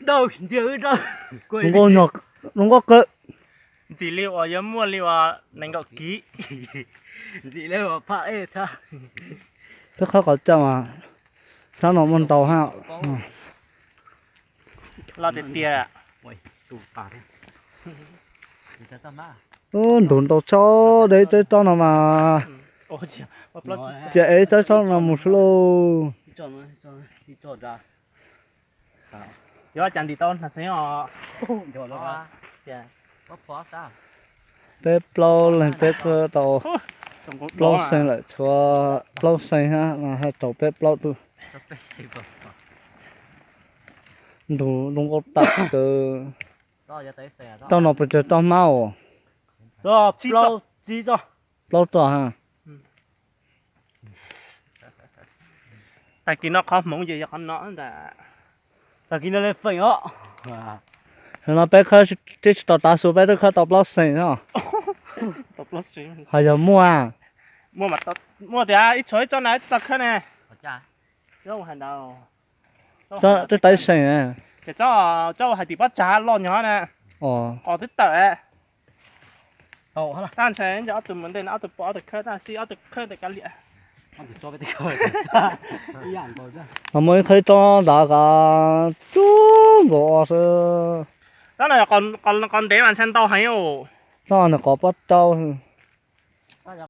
Dau, ntsia dau. Zoo nkauj nyuag, zoo nkauj kawg. Ntxim li uas yuav muaj li uas nees nkaum kiv. Ntxim li uas phaj ej txhab. Twb qhib qhov coj mas, tsob no muaj ntau hab. Los tiag tiag. Ub, ntug ntau tsob, de ib tsob no mas. Cia ev tsob tsob no mus xwb lauj. Yuav cas ntim tau na xeeb os. Peb plaub leeg peb tau plaub xees lawm, tshuav plaub xees hab, hab tau peb plaub tug. Ntug zoo nkauj tag kawg. Tsob no puas yog tsob hmab os? Plaub txog hab. Tag kis no qhov hmoov ces yog qhov no ntag. Tag kis no li feem os. Hmo no peb khawb tib tsis tau tav su, peb twb khawb tau plaub xees no. Ho yog muaj, muaj tias ib tshuav ib tsob na tau khawb ne. Twb taib xees. Ces tsob hais tim pob tsag loj nyog na. Os, twb tawm. Tab ntshai ob tug mus ntej no ob tug pom ob tug khawb tab sis ob tug khawb ntawm kav liam. Ho muaj ib qhov tsob nrad kav cub nkaus os. Tsob no qos ntev mas ntshai ntau heev os. Tsob no qos pob rau.